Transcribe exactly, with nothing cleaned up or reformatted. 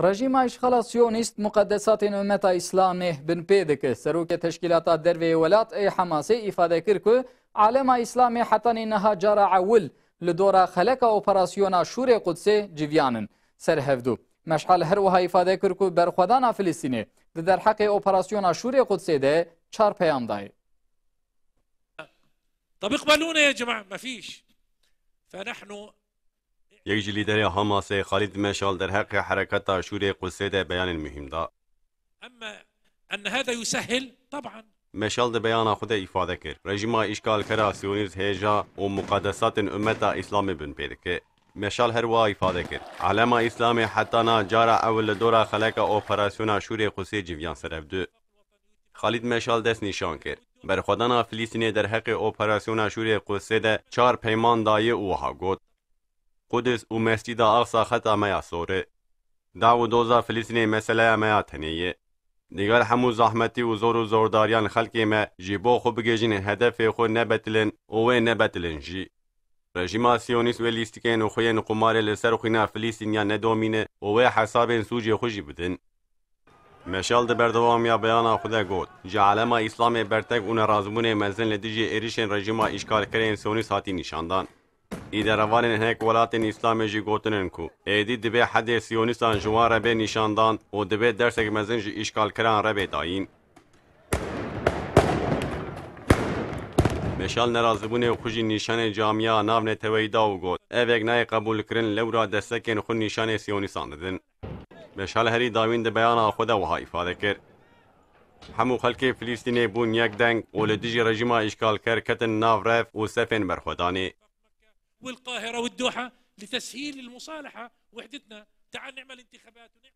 Rejîma îşxala Siyonîst muqedesatên ummeta Îslamê binpê dike. Serokê Teşkîlata Derveyê Welat ê Hemasê îfade kir ku alema Îslamê hetanî niha cara ewil li dora xeleka operasyona Şûrê Qudsê civiyan in ser hevdu. Meşal her wiha îfade kir ku berxwedana Filistînê di derheqê operasyona Şûrê Qudsê de çar peyam dayê. طب اقبلونا يا جماعة، ما فيش. فنحن Yek ji lîderê Hamasê Xalîd Meşal derheqê hereketa Şûrê Qudsê de beyanên muhîm da. أما أن هذا يسهل، طبعا. Meşal di beyana xwe de îfade kir, rejîma îşgalkera Siyonîst hêja û muqedesatên ummeta Îslamê binpê dike. Meşal her wiha îfade kir, alema Îslamê heta niha cara ewil li dora xeleka operasyona Şûrê Qudsê civiyan ser hevdu. Xalîd Meşal dest nîşan kir, berxwedana Filistînê derheqê operasyona Şûrê Qudsê de çar peyman daye û wiha got, Qudis û Mescîda Aqsa xeta me ya sor e. Daw û doza Filistînê meseleya me ya tenê ye. Digel hemû zehmetî û zor û zordariyan xelkê me ji bo xwe bigihîjin hedefê xwe nebetilin û wê nebetilin jî. Rejîma Siyonîst wê lîstikên xwe yên qumarê li ser xwîna Filistîniyan nedomîne û wê hesabên sûcê xwe jî bidin. Meşal di berdewamiya beyana xwe de got, Ji alema Îslamê bertek û nerazibûnê mezin li dijî êrişên rejîma îşgalkerên Siyonîst hatî nîşandan. Î derevanên hinek welatên Îslamê jî gotinin ku êdî divê hedê Siyonîstan ji wan re bê nîşandan û divê dersek mezin ji îşgalkeran re bê dayîn. Meşal nerazibûnê xwe jî nîşanê camiya navneteweyî da û got, Ev yek nayê qebûlkirin, lewra destekên xwe nîşanê Siyonîstan didin. Meşal herî dawîn di beyana xwe de wiha îfade kir, Hemû xelkê Filistînê bûn yek deng û li dijî rejîma îşgalker ketin nav rev û sefên berxwedanê. والقاهرة والدوحة لتسهيل المصالحة وحدتنا. تعال نعمل انتخابات ونعمل